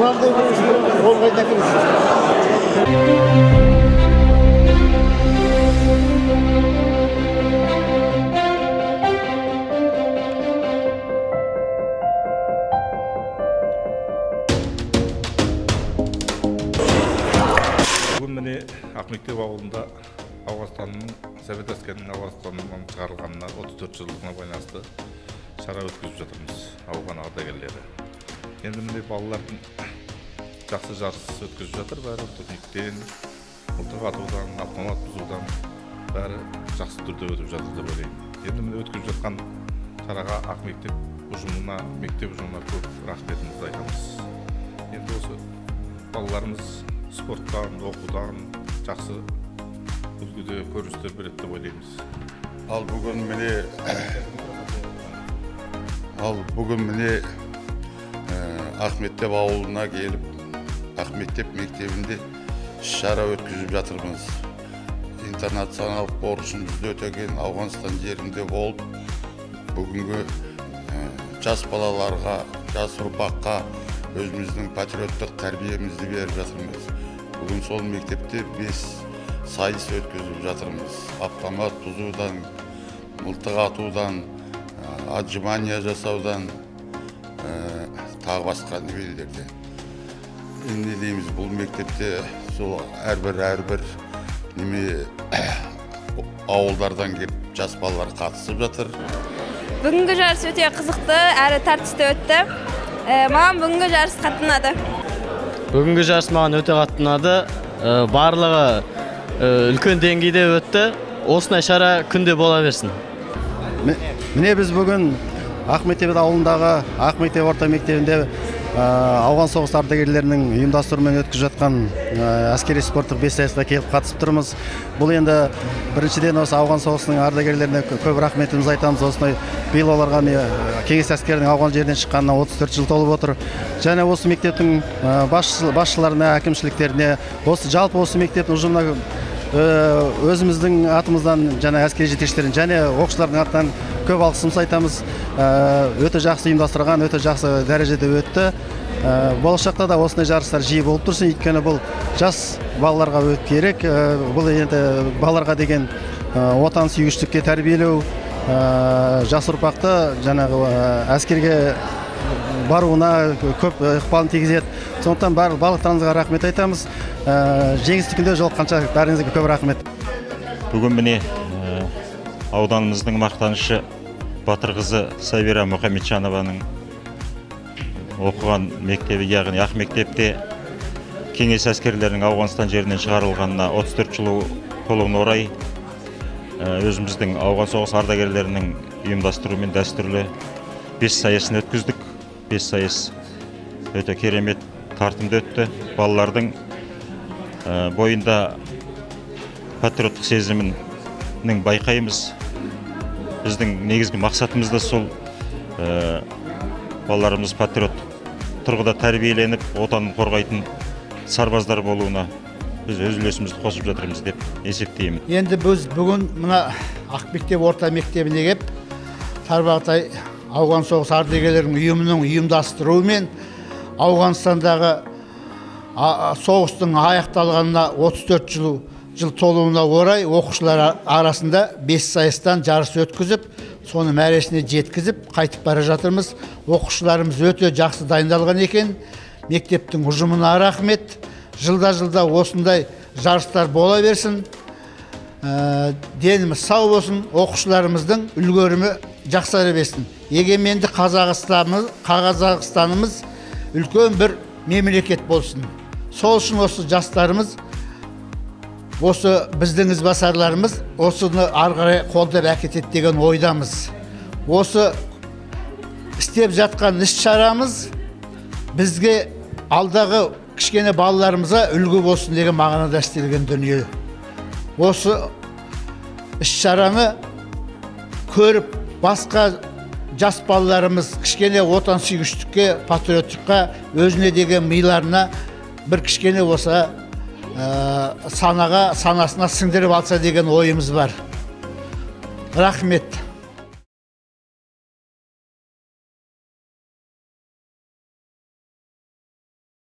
Мынандай гол қайда кіргізді? Бүгін міне Ақмектеп ауылында Ауғанстанның, Совет әскерінің Ауғанстаннан шығарылғанына 34 жылдығына байланысты шара өткізіп жатырмыз, ауған ардагерлері. Енді міне балалардың жақсы жарыс өткізіп жатыр, бәрі турниктен, мылтық атудан, автомат бұзудан бәрі жақсы түрде өтіп жатыр деп ойлаймын. Енді міне өткізіп жатқан шараға Ақмектеп ұжымына, мектеп ұжымына көп рахметімізді айтамыз. Енді осы балаларымыз спорттан, оқудан жақсы үлгіде көріністер береді деп ойлаймыз. Ал бүгін міне Ақмектеп ауылына келіп, Ақмектеп мектебінде шара өткізіп жатырмыз. Интернационалдық борышымызды өтеген Ауғанстан жерінде болып, бүгінгі жас балаларға, жас ұрпаққа өзіміздің патриоттық тәрбиемізді беріп жатырмыз. Бүгін сол мектепте 5 сайыс өткізіп жатырмыз. Автомат бұзудан, мылтық атудан, отжимания жасаудан, тағы басқа немелерден. Енді не дейміз, бұл мектепте сол әрбір неме ауылдардан келіп жас балалар қатысып жатыр. Бүгінгі жарыс өте қызықты, әрі тартысты өтті. Маған бүгінгі жарыс қатты ұнады. Бүгінгі жарыс маған өте қатты ұнады. Барлығы үлкен деңгейде өтті. Осындай шара күнде бола берсін. Міне біз бүгін Ақмектеп ауылындағы Ақмектеп орта мектебінде ауған соғыс ардагерлерінің ұйымдастыруымен өткізіп жатқан әскери спорттық 5 сайысқа келіп қатысып тұрмыз. Бұл енді біріншіден осы ауған соғысының ардагерлеріне көп рахметімізді айтамыз. Осындай биыл оларға кеңес әскерінің ауған жерінен шыққанына 34 жыл толып отыр. Және осы мектептің басшыларына, әкімшіліктеріне, осы жалпы осы мектептің ұжымына өзіміздің атымыздан және әскери жетекшілердің және оқушылардың атынан көп алғысымызды айтамыз. Өте жақсы ұйымдастырған, өте жақсы дәрежеде өтті. Болашақта да осындай жарыстар жиі болып тұрсын, өйткені бұл жас балаларға өте керек. Бұл енді балаларға деген отан сүйгіштікке тәрбиелеу, жас ұрпақты жаңағы әскерге баруына көп ықпалын тигізеді. Сондықтан барлықтарыңызға рахмет айтамыз. Жеңісті күнде жолыққанша бәріңізге көп рахмет. Бүгін міне ауданымыздың мақтанышы батыр қызы Сабира Мұхамеджанованың оқыған мектебі, яғни Ақмектепте кеңес әскерлерінің Ауғанстан жерінен шығарылғанына 34 жыл толуына орай өзіміздің ауған соғыс ардагерлерінің ұйымдастыруымен дәстүрлі 5 сайысын өткіздік. 5 сайыс өте керемет тартымды өтті. Балалардың бойында патриоттық сезімінің байқаймыз. Біздің негізгі мақсатымыз да сол, балаларымыз патриоттық тұрғыда тәрбиеленіп, отанын қорғайтын сарбаздар болуына біз өз үлесімізді қосып жатырмыз деп есептеймін. Енді біз бүгін мына Ақмектеп орта мектебіне келіп, Тарбағатай ауған соғыс ардагерлерінің ұйымының ұйымдастыруымен Ауғанстандағы соғыстың аяқталғанына 34 жыл толуына орай оқушылар арасында 5 сайыстан жарыс өткізіп, соны мәресіне жеткізіп қайтып бара жатырмыз. Оқушыларымыз өте жақсы дайындалған екен. Мектептің ұжымына рахмет. Жылда-жылда осындай жарыстар бола берсін. Деніміз сау болсын, оқушыларымыздың үлгерімі жақсара берсін. Егеменді Қазақстанымыз үлкен бір мемлекет болсын. Сол үшін осы жастарымыз, осы біздің ізбасарларымыз осыны ары қарай қолдап әкетеді деген ойдамыз. Осы істеп жатқан іс-шарамыз бізге алдағы кішкене балаларымызға үлгі болсын деген мағынада істелген дүние. Осы іс-шараны көріп басқа жас балаларымыз кішкене отансүйгіштікке, патриоттыққа, өзіне деген миларына бір кішкене болса санасына сіңдіріп алса деген ойымыз бар. Рахмет.